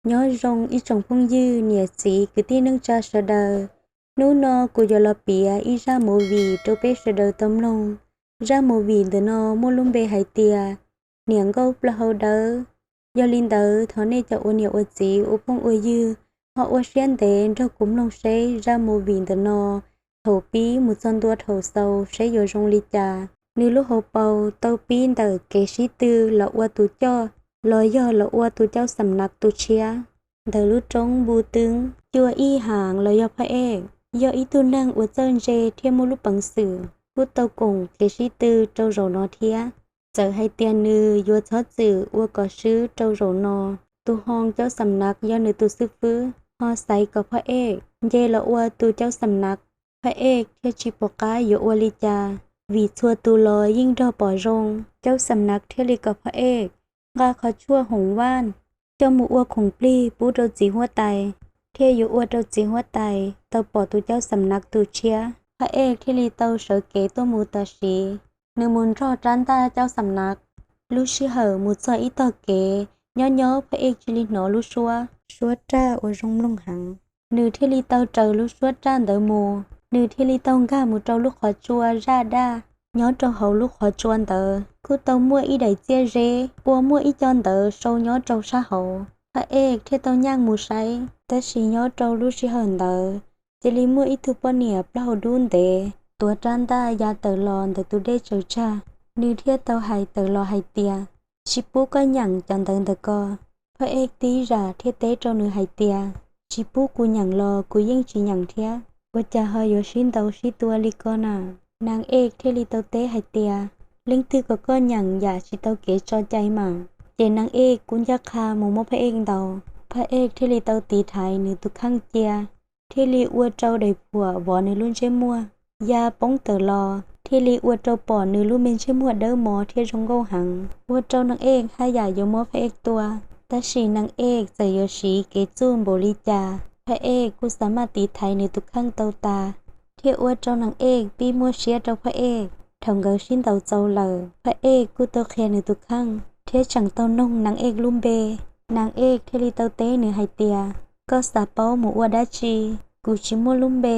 Nyob zoo ib tsoom phooj ywg, niam txiv, kwv tij neej tsa sawv daws. Hnub no kuv yuav los piav ib zaj movie rau peb sawv daws tau mloog. Zaj movie ntawm no muaj lub npe hais tias Niam Nkauj Plaub Hau Dawb. Yog li ntawd thov nej cov ua niam ua txiv ua phooj ua ywg ho ua siab ntev nrog kuv mloog seb zaj movie ntawm no thaum pib mus txog ntua thaum xaus seb yuav zoo li cas. Nws lub hauv paus tau pib ntawm kev sib tw los ua tus coj los yog los ua tus caub xam nav tus tshiab ntawm lub roob Npu Twb. Cuaj Ib Has los yog phaj ej, yog ib tug neeg uas txawj ntse thiab muaj lub peev xwm, kuj tau koom kev sib tw rau zaum no thiab. Txawm hais tias nws yuav txhob txwm ua kom swb rau zaum no, tus hoo caub xam nav yog nws tus xib fwb ho xaiv kom phaj ej nce los ua tus caub xam nav. Phaj ej thiaj tsis pom qab yuav ua li cas, vim txhua tus los yeej nrog pom zoo. Caub xam nav thiaj li kom phaj ej nqa qhov tshuaj hoov vaj coj mus ua khoom plig pub rau txiv huab tais, thiaj yuav ua rau txiv huab tais tau pom tus caub xam nav tus tshiab. Phaj ej thiaj li tau sawv kev tuaj mus tam sim. Nws mus nrog rab ntaj caub xam nav. Lub sij hawm mus txog ib tog kev, nyob nyob phaj ej cia li hnov lub suab, suab raj uas zoo mloog heev. Nws thiaj li tau raws lub suab raj ntawd mus. Nws thiaj li tau nkag mus rau lub qhov tsua zaj daj. Nyob rau hauv lub qhov tsua ntawd kuj tau muaj ib daim txiaj zeb uas muaj ib co ntawv sau nyob rau sab hauv. Phaj ej thiaj tau nyeem mus saib, tab sis nyob rau lub sij hawm ntawd cia li muaj ib tug poj niam plaub hau dub ntev tuav rab ntaj ya tawm los ntawm tus dej tsaws tsag. Nws thiaj tau hais tawm los hais tias, tsis pub koj nyeem cov ntawv ntawm ko. Phaj ej tib zam thiaj teb rau nws hais tias, tsis pub kuv nyeem los kuv yeej tsis nyeem thiab, ua cas ho yuav sib ntaus sib tua li ko na? Nang ej thiaj li tau teb hais tias, leej twg kom koj nyeem yam tsis tau kev tso cai mas. Ces nang ej kuj ncaj qha mus muab phaj ej ntaus. Phaj ej thiaj li tau tiv thaiv nws tus kheej cia, thiaj li ua rau daim phuam vov nws lub ntsej muag ya poob tawm los, thiaj li ua rau pom nws lub me ntsej muag dawb mos thiab zoo nkauj heev, ua rau nang ej haj yam yuav muab phaj ej tua. Tab sis nang ej txawm yuav siv kev txuj npaum li cas, phaj ej kuj xav maj tiv thaiv nws tus kheej tau tas, thiaj ua rau nang ej pib muaj siab rau phaj ej. Thaum nkawd sib ntaus txaus lawm, phaj ej kuj tau qhia nws tus kheej thiab tseem tau noog nang ej lub npe. Nang ej thiaj li tau teb nws hais tias, koj xav paub mus ua dab tsi? Kuv tsis muaj lub npe.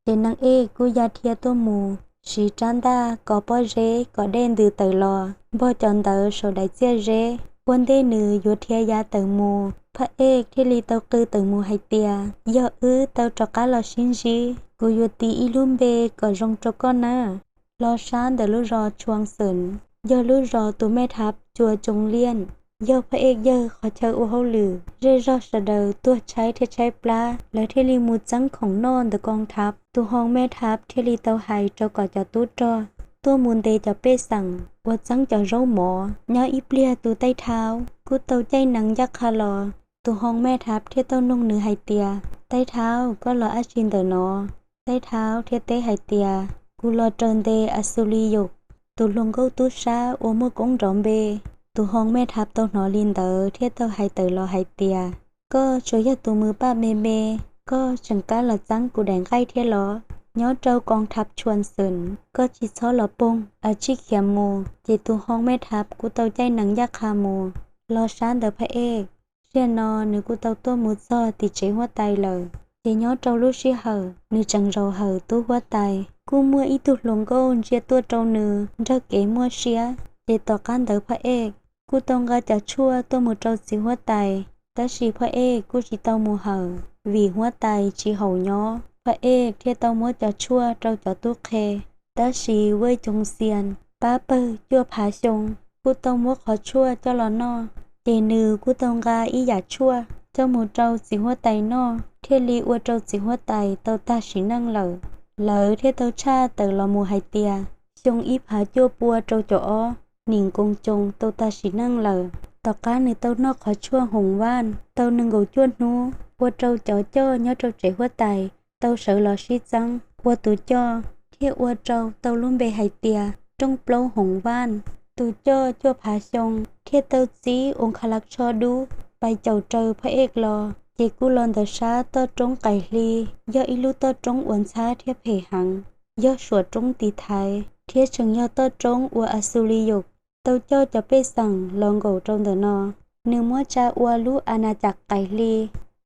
Ces nang ej kuj ya dhia tuaj mus siv rab ntaj kov pob zeb kom dej ntws tawm los npog cov ntawv saum daim txiaj zeb. Ua ntej nws yuav dhia ya tawm mus, phaj ej thiaj li tau qw tawm mus hais tias, yog wb tau rov qab los sib ntsib, kuv yuav tis ib lub npe kom zoo rau koj na. Los sab ntawm lub zos Tshuas Xeem, yog lub zos tus mej thav Cua Tsoo Liaj, yog phaj ej yawg qhov chaw ua hauj lwm. Zej zog sawv daws tuag tshaib thiab tshaib plab, lawv thiaj li mus txeeb khoom noj ntawm koom thav. Tus hoo mej thav thiaj li tau hais rau kom cov tub rog tuaj mus ntes cov pej xeem uas txeeb cov zaub mov. Nyob ib pliag tus taij thaub kuj tau caij nees ncaj qha los. Tus hoo mej thav thiaj tau noog nws hais tias, taij thaub, koj los dab tsi ntawm no? Taij thaub thiaj teb hais tias, kuv los raws ntes As Xus Lis Yus, tus hluas nkauj tub sab uas muaj koob nrov npe. Tus hoo mej thav tau hnov li ntawd thiaj tau hais tawm los hais tias, koj tsuas yog tus mws paj me me, koj tseem kam los txeeb kuv daim nqaij thiab los? Nyob rau koom thav Tshuas Xeem, koj tsis txhob los poog, a tsij khiav mus. Ces tus hoo mej thav kuj tau caij nees ncaj qha mus. Los sab ntawm phaj ej, sij hawm no nws kuj tau tuaj mus txog tim tsev huab tais lawm. Ces nyob rau lub sij hawm nws tseem zaum hawm tub huab tais, kuj muaj ib tug hluas nkauj ntsia tuaj rau nws nrog kev muaj siab. Ces tom qab ntawd phaj ej kuj tau nqa cov tshuaj tuaj mus rau txiv huab tais, tab sis phaj ej kuj tsis tau mus hawm vim huab tais tsis haum nyob. Phaj ej thiaj tau muab cov tshuaj rau cov tub qhe, tab sis Vaj Coov Xias pab pawg cuaj phav xyoo kuj tau muab qhov tshuaj coj los noj. Ces nws kuj tau nqa ib yam tshuaj coj mus rau txiv huab tais noj, thiaj li ua rau txiv huab tais tau tag sim neej lawm. Lawv thiaj tau tshaj tawm los mus hais tias, xyoo ib phav cuaj pua rau caum ob, Nim Koos Coos tau tag sim neej lawm. Tom qab nws tau noj qhov tshuaj hoov vaj tau nees nkaum cuaj hnub, ua rau cov coj nyob rau tsev huab tais tau sawv los sib txeeb ua tus coj, thiaj ua rau tau lub npe hais tias Rooj Plaub Hoov Vaj. Tus coj cuaj phav xyoo thiaj tau txib Oos Kha Las Tsho Dub pais caum raws phaj ej los. Ces kuj los ntawm sab toj roob Qaim Hli, yog ib lub toj roob uas ntxhab thiab phem heev, yog suam roob tiv thaiv, thiab tseem yog toj roob uas As Xus Lis Yus tau coj cov pej xeem los nkaum rau ntawm no. nws muab tsa ua lub a na cas qaim hli.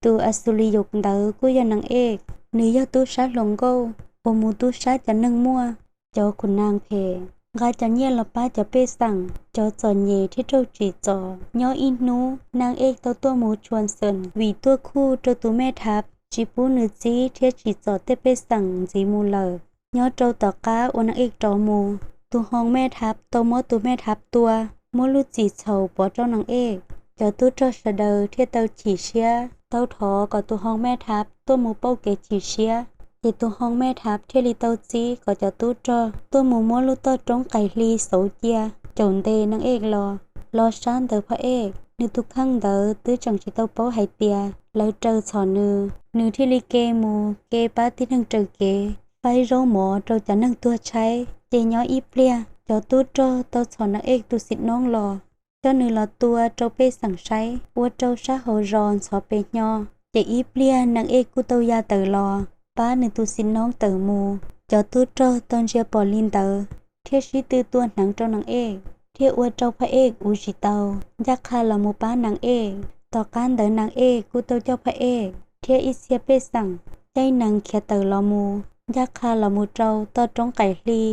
Tus As Xus Lis Yus ntawd kuj yog Nang Ej, nws yog tub sab hluas nkauj uas mus tub sab cov neeg muaj, cov khun nag phem, nqa cov nyiaj los pab cov pej xeem, cov txom nyem thiab raug tsim txom. Nyob ib hnub Nang Ej tau tuaj mus tshua xeem vim tuaj khuj rau tus mej thav tsis pub nws txib thiab tsim txom tej pej xeem ntxiv mus lawm. Nyob rau tom qab uas Nang Ej rov mus, tus hoo mej thav tau muab tus mej thav tua, muab lub txim txhaum pov rau Nang Ej. Cov tub rog sawv daws thiaj tau chim siab, tau thov kom tus hoo mej thav tuaj mus pauj kev chim siab. Ces tus hoo mej thav thiaj li tau txib kom cov tub rog tuaj mus muab lub toj roob qaim hli xauv cia, caum ntes Nang Ej los, los sab ntawd Phaj Ej. Nws tus kheej ntawd twb tseem tsis tau paub hais tias lawv raws txhom nws, nws thiaj li ke mus ke pab tib neeg raws kev, faib zaub mov rau cov neeg tuag tshaib. Ces nyob ib pliag cov tub rog tau txhom Nang Ej tus xib noob los, coj nws los tua rau pej xeem saib, ua rau sab hauv zos ntxhov pes hnyo. Ces ib pliag Nang Ej kuj tau ya tawm los pab nws tus xib noob tawm mus. Cov tub rog tau ntsia pom li ntawd thiaj sib tw tua hneev rau Nang Ej, thiaj ua rau Phaj Ej uv tsis tau, ncaj qha los mus pab Nang Ej. Tom qab ntawd Nang Ej kuj tau coj Phaj Ej thiab ib txhia pej xeem caij nees khiav tawm los mus, ncaj qha los mus rau toj roob qaim hli.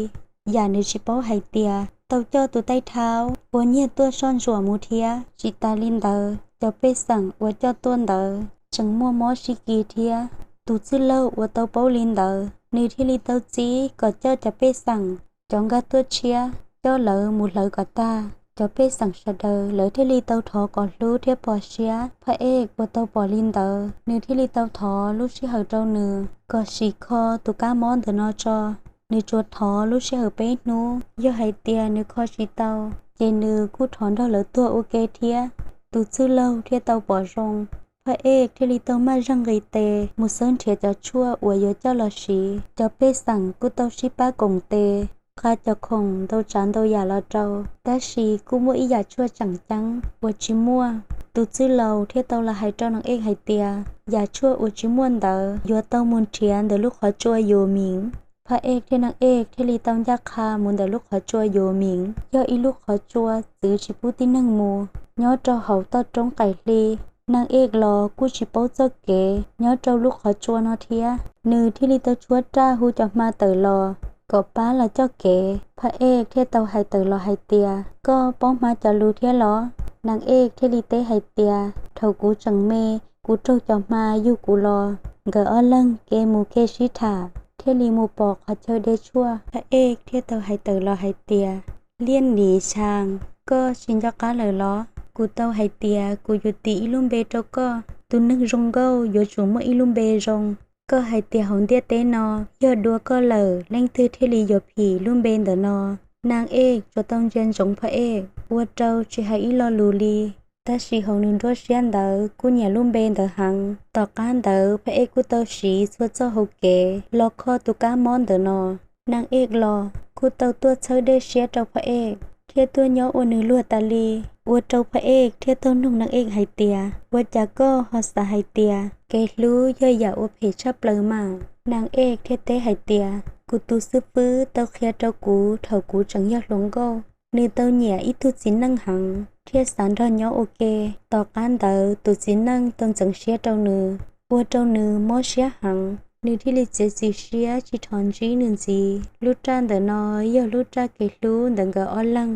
Yam nws tsis paub hais tias tau coj tus taij thaub ua nyiag tuaj soj ntsuam mus thiab. Tsis tas li ntawd, cov pej xeem uas coj tuaj ntawd tseem muaj mob sib kis thiab. Tus txwj laug uas tau paub li ntawd, nws thiaj li tau txib kom coj cov pej xeem cov nkag tuaj tshiab, coj lawv mus hlawv kom tag. Cov pej xeem sawv daws lawv thiaj li tau thov kom hlub thiab pom siab Phaj Ej uas tau pom li ntawd. Nws thiaj li tau thov lub sij hawm rau nws kom sim kho tus kab mob ntawm no tso. Nws tsuas thov lub sij hawm peb hnub, yog hais tias nws kho tsis tau, ces nws kuj thov nrog lawv tuag ua ke thiab. Tus txwj laug thiaj tau pom zoo. Phaj Ej thiaj li tau maj zeeg nqis tes mus xawb nrhiav cov tshuaj uas yuav coj los siv. Cov pej xeem kuj tau sib pab koom tes nqa cov khoom ntau tsav ntau yam los rau, tab sis kuj muaj ib yam tshuaj tseem ceeb uas tsis muaj. Tus txwj laug thiaj tau los hais rau Nang Ej hais tias yam tshuaj uas tsis muaj ntawd yuav tau mus nrhiav ntawm lub qhov tsua Yus Miv. Phaj Ej thiab Nang Ej thiaj li tau ncaj qha mus ntawm lub qhov tsua Yus Miv, yog ib lub qhov tsua txwv tsis pub tib neeg mus, nyob rau hauv toj roob qaim hli. Nang Ej los kuj tsis paub txoj kev nyob rau lub qhov tsua no thiab, nws thiaj li tau tshuab raj hu cov hma tawm los kom pab los coj kev. Phaj Ej thiaj tau hais tawm los hais tias, koj paub hma cov lus thiab los? Nang Ej thiaj li teb hais tias, thaum kuv tseem me, kuv raug cov hma yug kuv los, nkawd ob leeg ke mus ke sib tham thiaj li mus pom qhov chaw de tshuaj. Phaj Ej thiaj tau hais tawm los hais tias, Liaj Nis Tshas, koj tsis nco qab lawm los? Kuv tau hais tias kuv yuav tis ib lub npe rau koj. Tus neeg zoo nkauj yuav tsum muaj ib lub npe zoo. Koj hais tias hauv ntiaj teb no yog dua koj lawm, leej twg thiaj li yuav phim lub npe ntawm no? Nang Ej tsuas tau ntsia ntsoov Phaj Ej, ua rau tsis hais ib lo lus li. Tab sis hauv nws nruab siab ntawd kuj nyiam lub npe ntawd heev. Tom qab ntawd Phaj Ej kuj tau siv txhua txoj hauv kev los kho tus kab mob ntawm no. Nang Ej los kuj tau tuaj txhawb dej siab rau Phaj Ej, thiab tuaj nyob ua nws luag tas li, ua rau Phaj Ej thiaj tau nug Nang Ej hais tias, ua cas koj ho xav hais tias kev hlub yog yam uas phem tshaj plaws mas? Nang Ej thiaj teb hais tias, kuv tus xib fwb tau qhia rau kuv thaum kuv tseem yog hluas nkauj. Nws tau nyiam ib tug txiv neej heev thiab xav nrog nyob ua ke. Tom qab ntawd tus txiv neej tau ntxeev siab rau nws, ua rau nws mob siab heev, nws thiaj li txiav txim siab tsis rho ntsib nws ntxiv. Lub raj ntawm no yog lub raj kev hlub ntawm nkawd ob leeg.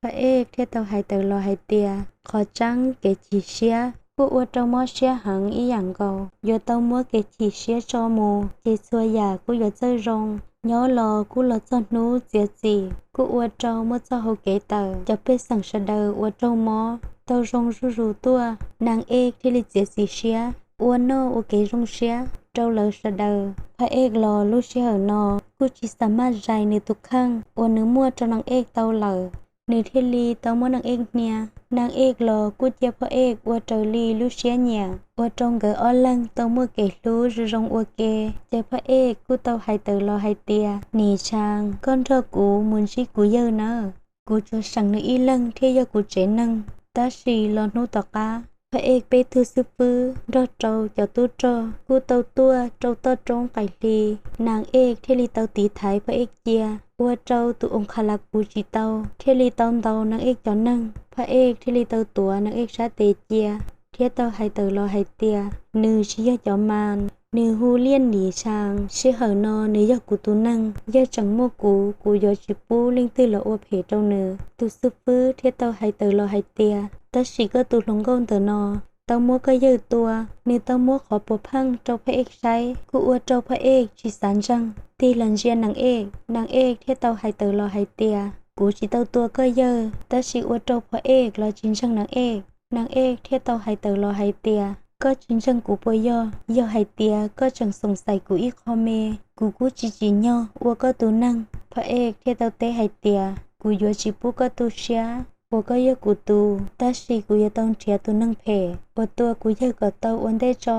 Phaj Ej thiaj tau hais tawm los hais tias, qhov tseeb kev chim siab kuj ua rau mob siab heev ib yam nkaus. Yuav tau muab kev chim siab tso mus ces txhua yam kuj yuav txawj zoo. Nyob los kuj los txog hnub txiav txim, kuj ua rau muab txoj hau kev tawm. Cov pej xeem sawv daws ua raug mob tau zoo zuj zus tuaj. Nang Ej thiaj li txiav txim siab ua noj ua kev zoo siab rau lawv sawv daws. Phaj Ej los lub sij hawm no kuj tsis xav maj zais nws tus kheej uas nws muaj rau Nang Ej tau lawm, nws thiaj li tau muab Nang Ej hnia. Nang Ej los kuj cia Phaj Ej ua raws li lub siab nyiam, ua rau nkawd ob leeg tau muaj kev hlub zoo zoo ua ke. Ces Phaj Ej kuj tau hais tawm los hais tias, Nis Tshas, koj nrog kuv mus ntsib kuv yawg nawb, kuv tsuas seem nws ib leeg thiaj yog kuv tsev neeg. Tab sis los hnub tom qab, Phaj Ej peb tug xib fwb nrog rau cov tub rog kuj tau tuaj rau toj roob qaim hli. Nang Ej thiaj li tau tiv thaiv Phaj Ej cia, ua rau tus oos kha las kuv tsis tau thiaj li tau ntaus Naj Ej cov neeg. Phaj Ej thiaj li tau tuav Naj Ej sab tes cia thiab tau hais tawm los hais tias nws tsis yog cov mas, nws hu Liaj Lis Xas, sij hawm no nws yog kuv tus neeg, yog tseem muaj kuv, kuv yuav tsis pub leej twg los ua phem rau nws. Tus xib fwb thiaj tau hais tawm los hais tias tab sis koj tus hluas nkauj ntawm no tau muab koj yawg tua, nws tau muab qhov puas pheej rau Phaj Ej saib, kuj ua rau Phaj Ej tsis xav ntseeg, tig los ntsia Naj Ej. Naj Ej thiaj tau hais tawm los hais tias kuv tsis tau tua koj yawg, tab sis ua rau Phaj Ej los tsis ntseeg Naj Ej. Naj Ej thiaj tau hais tawm los hais tias koj tsis ntseeg kuv puas yog? Yog hais tias koj tseem xoom xais kuv ib qho me, kuv kuj tsis tsim nyog ua koj tus neeg. Phaj Ej thiaj tau teb hais tias kuv yuav tsis pub koj tu siab uas koj yog kuv tus, tab sis kuv yuav tau nrhiav tus neeg phem uas tua kuv yawg kom tau ua ntej tso.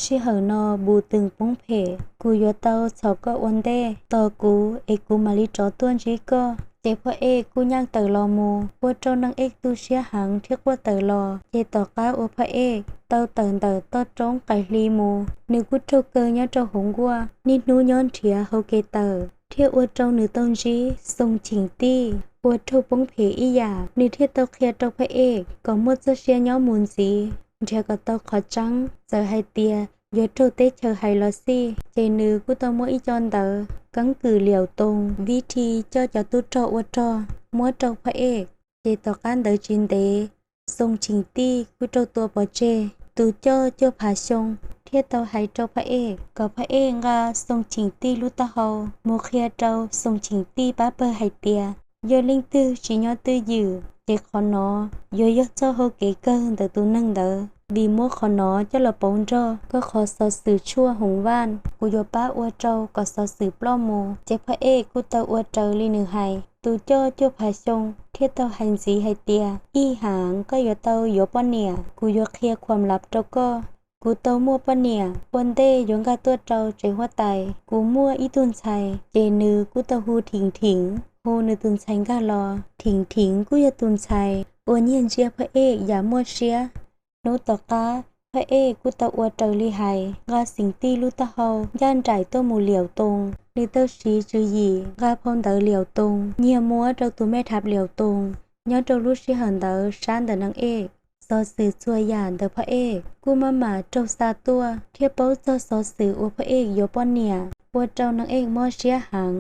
Sij hawm no Npus Twm poob phem, kuv yuav tau txhom koj ua ntej, tos kuv es kuv mam li rov tuaj ntsib koj. Ces Phaj Ej kuj nyaj tawm los mus, ua rau Naj Ej tu siab heev thiab quaj tawm los. Ces tom qab uas Phaj Ej tau tawm ntawm toj roob qaim hli mus, nws kuj raug kaw nyob rau hauv nkuaj, niaj hnub nyob nrhiav hauv kev tawm, thiaj ua rau nws tau ntsib Xoo Cheem Tij uas raug poob phem ib yam. Nws thiaj tau qhia rau Phaj Ej kom muaj txoj sia nyob mus ntxiv, nrhiav kom tau qhov tseeb. Txawm hais tias yuav raug teb chaws hais los xij, ces nws kuj tau muab ib co ntawv keeb kwm Liaus Toos vib thi coj cov tub rog ua rog muab rau Phaj Ej. Ces tom qab ntawd tsis ntev, Xoo Cheem Tij kuj raug tua pov tseg. Tus coj Cuaj Phav Xyoo thiaj tau hais rau Phaj Ej kom Phaj Ej nqa Xoo Cheem Tij lub taub hau mus qhia rau Xoo Cheem Tij pab pawg hais tias yog leej twg tsis nyob twj ywm ces qhov no yuav yog txoj hau kev kawg ntawm tus neeg ntawd, vim muab qhov no coj los pauv nrog koj qhov xov xwm tshuaj hoov vaj, kuv yuav pab ua rau kom xov xwm ploj mus. Ces Phaj Ej kuj tau ua raws li nws hais. Tus coj Cuaj Phav Xyoo thiaj tau hais ntxiv hais tias, Ib Haav, koj yuav tau yuav poj niam, kuv yuav qhia khuam lav rau koj. Kuv tau muaj poj niam, ua ntej yuav nkag tuaj rau tsev huab tais, kuv muaj ib tug ntxhais, ces nws kuj tau hu Theem Theem, hu nws tus ntxhais nkag los. Theem Theem kuj yog tus ntxhais uas nyiag ntsiab Phaj Ej yam muaj siab. Hnub tom qab, Phaj Ej kuj tau ua raws li hais, nqa Xeem Tij lub taub hau ncaj nraim tuaj mus Liaus Toos. Nws tau siv tswv yim nqa phau ntawv Liaus Toos nyiag muab rau tus mej dham Liaus Toos. Nyob rau lub sij hawm ntawd sab ntawm Naj Ej, xov xwm txhua yam ntawm Phaj Ej kuj maj mam raug xa tuaj thiab paub txog xov xwm uas Phaj Ej yuav poj niam, ua rau Naj Ej mob siab heev,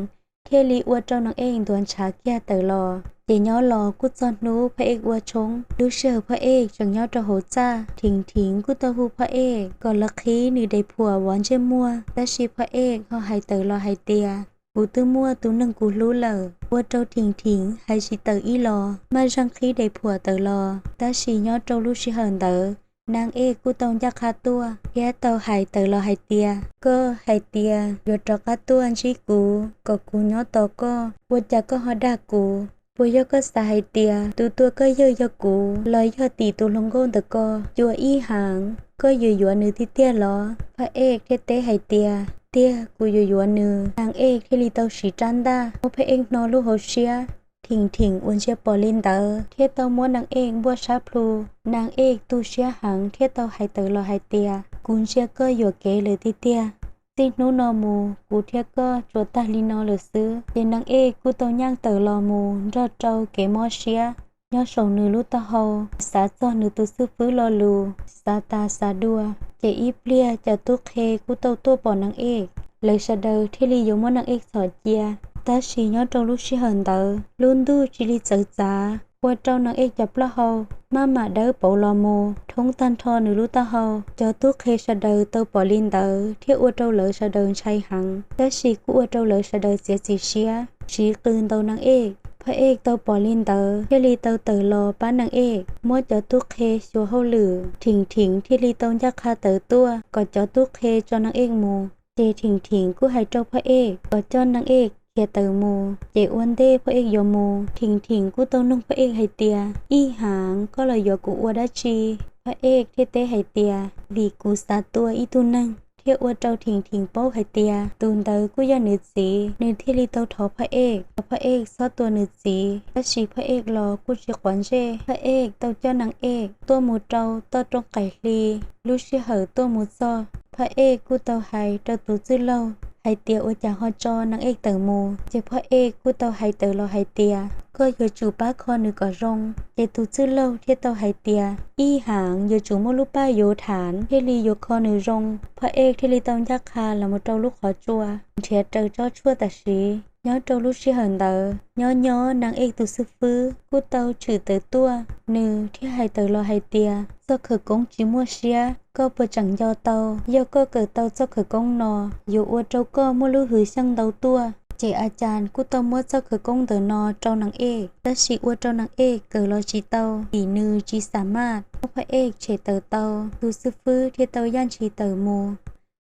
thiaj li ua rau Naj Ej ntuav ntshav kiag tawm los. Ces nyob los kuj txog hnub Phaj Ej ua tshoob. Lub sij hawm Phaj Ej tseem nyob rau hauv txaj, Theem Theem kuj tau hu Phaj Ej kom lawv qhib nws des phuam vov ntsej muag, tab sis Phaj Ej ho hais tawm los hais tias, Kuv twb muaj tus neeg kuv hlub lawm. Ua rau Theem Theem hais tsis tawm ib los, maj zeej qhib des phuam tawm los. Tab sis nyob rau lub sij hawm ntawd, Naj Ej kuj tau ncaj qha tuaj thiab tau hais tawm los hais tias, Koj hais tias yuav rov qab tuaj ntsib kuv kom kuv nyob tos koj, ua cas koj ho dag kuv? Puas yog koj xav hais tias tus tua koj yawg yog kuv los yog tim tus hluas nkauj ntawm ko? Cuas Ib Haav, koj yuav yuav nws tiag tiag los? Phaj Ej thiaj teb hais tias, Tiag, kuv yuav yuav nws. Naj Ej thiaj li tau siv rab ntaj muab Phaj Ej hno lub hauv siab. Theem Theem uas ntsia pom li ntawd thiaj tau muab Naj Ej npuaj sab plhu. Naj Ej tu siab heev thiab tau hais tawm los hais tias, Kuv ntsia koj yuam kev lawm tiag tiag. Txij hnub no mus kuv thiab koj tsuas tag li no lawm xwb. Ces Naj Ej kuj tau nyaj tawm los mus nrog rau kev mob siab nyob saum nws lub taub hau, xav txog nws tus xib fwb lo lus, xav tas xav dua. Ces ib pliag cov tub qhe kuj tau tuaj pom Naj Ej, lawv sawv daws thiaj li yuav muab Naj Ej txhom cia. Tab sis nyob rau lub sij hawm ntawd lub ntuj cia li txawv txav, ua rau Naj Ej cov plaub hau maj mam dawb paug los mus, thoob tag nrho nws lub taub hau. Cov tub qhe sawv daws tau pom li ntawd thiaj ua rau lawv sawv daws ntshai heev, tab sis kuj ua rau lawv sawv daws txiav txim siab siv qws ntaus Naj Ej. Phaj Ej tau pom li ntawd thiaj li tau tawm los pab Naj Ej, muab cov tub qhe xyuas hauj lwm. Theem Theem thiaj li tau ncaj qha tawm tuaj kom cov tub qhe tso Naj Ej mus. Ces Theem Theem kuj hais rau Phaj Ej kom coj Naj Ej khiav tawm mus. Ces ua ntej Phaj Ej yuav mus, Theem Theem kuj tau noog Phaj Ej hais tias, Ib Haav, koj los yuav kuv ua dab tsi? Phaj Ej thiaj teb hais tias, Vim kuv xav tua ib tug neeg thiaj ua rau Theem Theem paub hais tias tus ntawd kuj yog nws txiv, nws thiaj li tau thov Phaj Ej kom Phaj Ej txhob tua nws txiv. Tab sis Phaj Ej los kuj tsis quav ntsej. Phaj Ej tau coj Naj Ej tuaj mus rau toj roob qaim hli. Lub sij hawm tuaj mus txog, Phaj Ej kuj tau hais rau tus txwj laug hais tias ua cas ho tso Nang Ej tawm mus. Ces Phaj Ej kuj tau hais tawm los hais tias koj yuav tsum pab kho nws kom zoo. Ces tus txwj laug thiaj tau hais tias ib haav yuav tsum muaj lub paj yuav thaav thiaj li yuav kho nws zoo. Phaj Ej thiaj li tau ncaj qha los mus rau lub qhov tsua nrhiav raws tsob tshuaj tam sim. Nyob rau lub sij hawm ntawd nyob nyob Nang Ej tus xib fwb kuj tau tshwm tawm tuaj, nws thiaj hais tawm los hais tias txoj khawv koob tsis muaj siab, koj puas tseem nco tau? Yog koj kawm tau txoj khawv koob no yuav ua rau koj muaj lub hwv xyeej ntau tuaj. Ces A Cas kuj tau muab txoj khawv koob ntawm no rau Nang Ej, tab sis ua rau Nang Ej kawm los tsis tau vim nws tsis xam maj muab Phaj Ej tshem tawm tau. Tus xib fwb thiaj tau yaj ntshis tawm mus.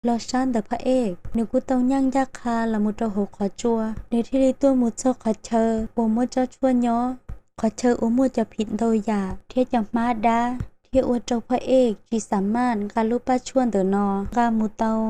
Los sab ntawm Phaj Ej, nws kuj tau nyeej ncaj qha los mus rau hauv qhov tsua, nws thiaj li tuaj mus txog qhov chaw uas muab tsob tshuaj nyob, qhov chaw uas muaj cov phim ntau yam thiab cov hmab dab, thiaj ua rau Phaj Ej tsis xam maj nqa lub paj tshuaj ntawm no nqa mus tau.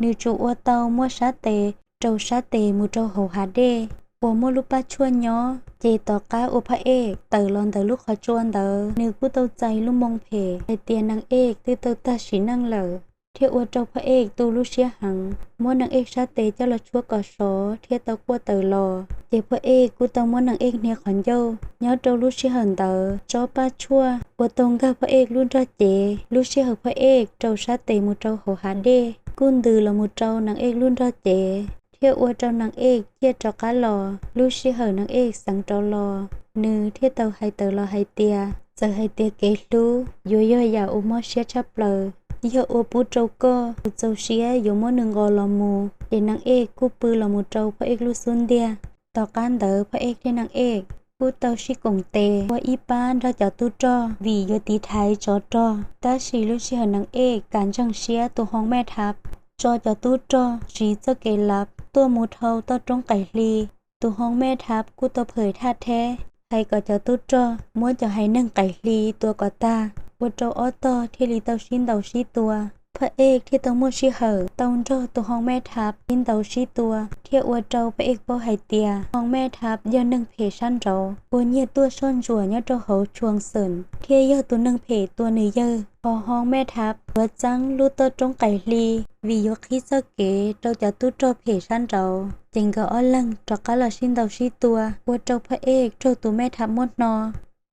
Nws tsuas ua tau muab sab tes rau sab tes mus rau hauv hav dej uas muaj lub paj tshuaj nyob. Ces tom qab uas Phaj Ej tawm los ntawm lub qhov tsua ntawd, nws kuj tau txais lub moo phem hais tias Nang Ej twb tau tag sim neej lawm, thiaj ua rau Phaj Ej tu lub siab heev, muab Nang Ej sab tes coj los tshuab kom sov thiab tau quaj tawm los. Ces Phaj Ej kuj tau muab Nang Ej hnia qhov ncauj. Nyob rau lub sij hawm ntawd tsob paj tshuaj uas tau nkag Phaj Ej lub nrog cev lub sij hawm Phaj Ej rau sab tes mus rau hauv hav dej kuj ntws los mus rau Nang Ej lub nrog cev, thiaj ua rau Nang Ej ciaj rov qab los. Lub sij hawm Nang Ej xeev rov los, nws thiaj tau hais tawm los hais tias txawm hais tias kev hlub yuav yog yam uas mob siab tshaj plaws, yog ua pub rau koj, kuv txaus siab yuav muab nws nqos los mus. Ces Nang Ej kuj pw los mus rau Phaj Ej lub xub ntiag. Tom qab ntawd Phaj Ej thiab Nang Ej kuj tau sib koom tes ua ib pab nrog cov tub rog vim yuav tiv thaiv tsov rog. Tab sis lub sij hawm Nang Ej kam ntseeg siab tus hoo Mej Thab, tso cov tub rog siv txoj kev lav tuaj mus dhau toj roob qaim hli. Tus hoo Mej Thab kuj tau phawm thaj theb hais kom cov tub rog muab cov haiv neeg qaim hli tua kom tag, ua rau ob tog thiaj li tau sib ntaus sib tua. Phaj Ej thiaj tau muaj sij hawm tau nrog tus hoo Mej Thab sib ntaus sib tua, thiaj ua rau Phaj Ej paub hais tias hoo Mej Thab yog neeg phem sab nraud uas nyiag tuaj soj ntsuam nyob rau hauv Tshuas Xeem, thiaj yog tus neeg phem tua nws yawg. Hos hoo Mej Thab yuav txeeb lub toj roob qaim hli vim yuav qhib txoj kev rau cov tub rog phem sab nraud. Ces nkawd ob leeg rov qab los sib ntaus sib tua, ua rau Phaj Ej raug tus Mej Thab muab hno.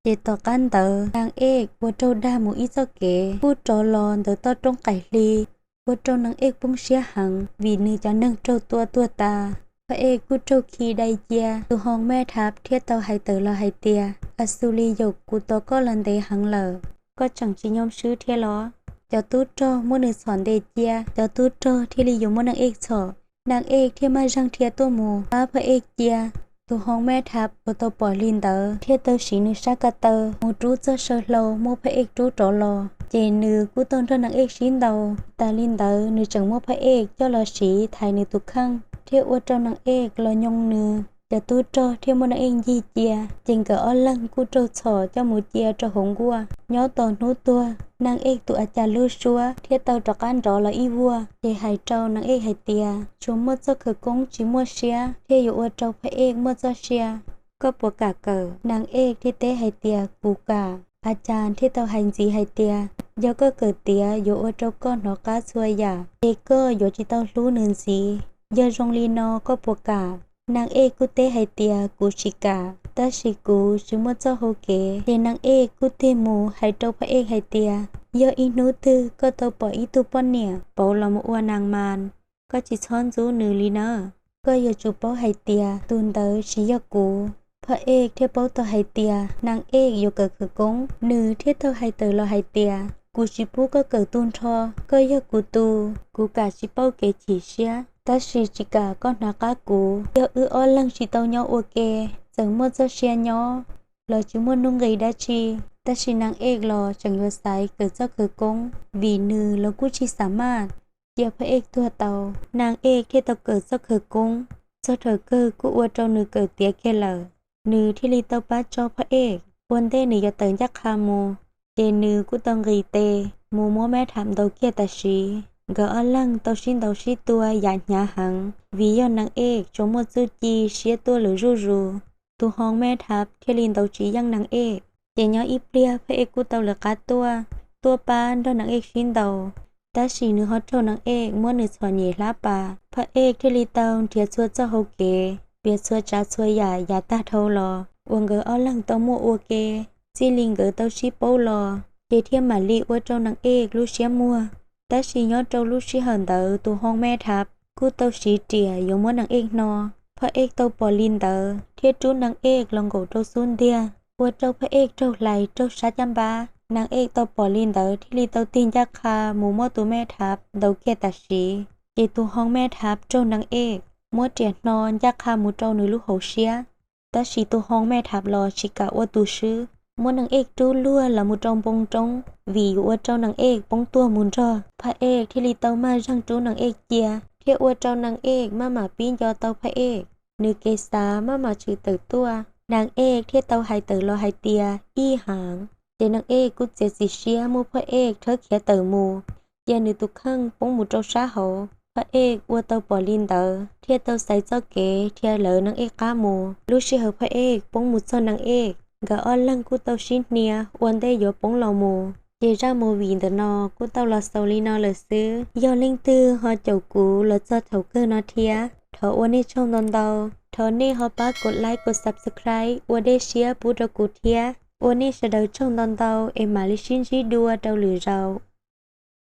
Ces tom qab ntawd Nang Ej ua raug dag mus ib txoj kev kuj rov los ntawm toj roob qaim hli, ua rau Nang Ej poob siab heev vim nws cov neeg raug tua tuag tas. Phaj Ej kuj raug khi dai cia. Tus hoo Mej Thab thiaj tau hais tawm los hais tias, A Xu Li Yaum, kuv tos koj los ntev heev lawm, koj tseem tsis nyoo swb thiab los? Cov tub rog muab nws txhom ntes cia, cov tub rog thiaj li yuav muab Nang Ej txhom. Nang Ej thiaj maj zeeg dhia tuaj mus pab Phaj Ej cia. Tus hoo Mej Thab uas tau pom li ntawd thiaj tau siv nws sab ko taw mus rub txoj saw hlau muab Phaj Ej rub rov los. Ces nws kuj tau nrog Nang Ej sib ntaus. Tas li ntawd nws tseem muab Phaj Ej coj los siv thaiv nws tus kheej, thiaj ua rau Nang Ej los nyoo nws. Cov tub rog thiaj muab Nang Ej ncig cia, ces nkawd ob leeg kuj raug txhom coj mus cia rau hauv nkuaj. Nyob tos hnub tuag, Nang Ej tus A Cas Lug Suab thiaj tau rov qab nrov los ib vuag, ces hais rau Nang Ej hais tias, tsuas muaj txoj khawv koob tsis muaj siab thiaj yuav ua rau Phaj Ej muaj txoj sia. Koj puas kam kawm? Nang Ej thiaj teb hais tias, kuv kam. A Cas thiaj tau hais ntxiv hais tias, yog koj kawm tiav yuav ua rau koj hnov qab txhua yam, ces koj yuav tsis tau hlub nws ntxiv. Yog zoo li no koj puas kam? Nang Ej kuj teb hais tias, kuv tsis kam, tab sis kuv tsis muaj txoj hau kev. Ces Nang Ej kuj tig mus hais rau Phaj Ej hais tias, yog ib hnub twg koj tau pom ib tug poj niam pauv los mus ua nas mas, koj tsis txhob ntxub nws li nawb. Koj yuav tsum paub hais tias tus ntawd tsis yog kuv. Phaj Ej thiaj paub tau hais tias Nang Ej yuav kawm khawv koob, nws thiaj tau hais tawm los hais tias, kuv tsis pub koj kawm tu nrho, koj yog kuv tus, kuv kam tsis pauj kev chim siab, tab sis tsis kam koj hnov qab kuv. Yog wb ob leeg tsis tau nyob ua ke, txawm muaj txoj sia nyob los tsis muaj nuj nqis dab tsi. Tab sis Nang Ej los tseem yuav xaiv kawm txoj khawv koob, vim nws los kuj tsis xam maj cia Phaj Ej tuag tau. Nang Ej thiaj tau kawm txoj khawv koob, txog thaum kawg kuj ua rau nws kawm tiav kiag lawm. Nws thiaj li tau pab tso Phaj Ej. Ua ntej nws yuav tawm ncaj qha mus, ces nws kuj tau nqis tes mus muab Mej Thab ntaus kiag tam sim. Nkawd ob leeg tau sib ntaus sib tua yam hnyav heev, vim yog Nang Ej tsuas muaj txuj ci siab tuaj lawm zuj zus. Tus hoo Mej Thab thiaj li ntaus tsis yeej Nang Ej. Ces nyob ib pliag Phaj Ej kuj tau lawv qab tuaj, tuaj pab nrog Nang Ej sib ntaus. tab sis nws ho raug Naj Ej muab nws txhom nyem hlab pas. Phaj Ej thiaj li tau nrhiav txhua txoj hau kev, piav txhua tsav txhua yam yav tag dhau los uas nkawd ob leeg tau muaj ua ke. Txij li nkawd tau sib paub los ces thiaj mam li ua rau Naj Ej lub siab muag. Tab sis nyob rau lub sij hawm ntawd tus Hoo Mej Thav kuj tau siv riam yuav muab Naj Ej hno. Phaj Ej tau pom li ntawd thiaj rub Naj Ej los nkaum rau xub ntiag, ua rau Phaj Ej raug hlais raug sab caj npab. Naj Ej tau pom li ntawd thiaj li tau tig ncaj qha mus muab tus Mej Thav ntaus kiag tam sim. Ces tus Hoo Mej Thav raug Naj Ej muab riam hno ncaj qha mus rau nws lub hauv siab. Tab sis tus Hoo Mej Thav los tsis kam ua tus swb, muab Naj Ej rub luag los mus rau npoo roob vim yuav ua rau Naj Ej poob tuag mus nrog. Phaj Ej thiaj li tau maj zeeg rub Naj Ej cia, thiaj ua rau Naj Ej maj mam pib nco tau Phaj Ej, nws kev xav maj mam tshwm tawm tuaj. Naj Ej thiaj tau hais tawm los hais tias ib haav. Ces Naj Ej kuj txiav txim siab muab Phaj Ej rhawb khiav tawm mus, cia nws tus kheej poob mus rau sab hauv. Phaj Ej ua tau pom li ntawd thiaj tau xaiv txoj kev dhia lawv Naj Ej qab mus. Lub sij hawm Phaj Ej poob mus txog Naj Ej, nkawd ob leeg kuj tau sib hnia ua ntej yuav poob los mus. Ces zaj movie ntawm no kuj tau los xaus li no lawm xwb. Yog leej twg ho caum kuv los txog thaum kawg no thiab, thov ua nej tsaug ntau ntau. Thov nej ho pab kov like kov subscribe ua dej siab pub rau kuv thiab. Ua nej sawv daws tsaug ntau ntau es mam li sib ntsib dua rau lwm zaus.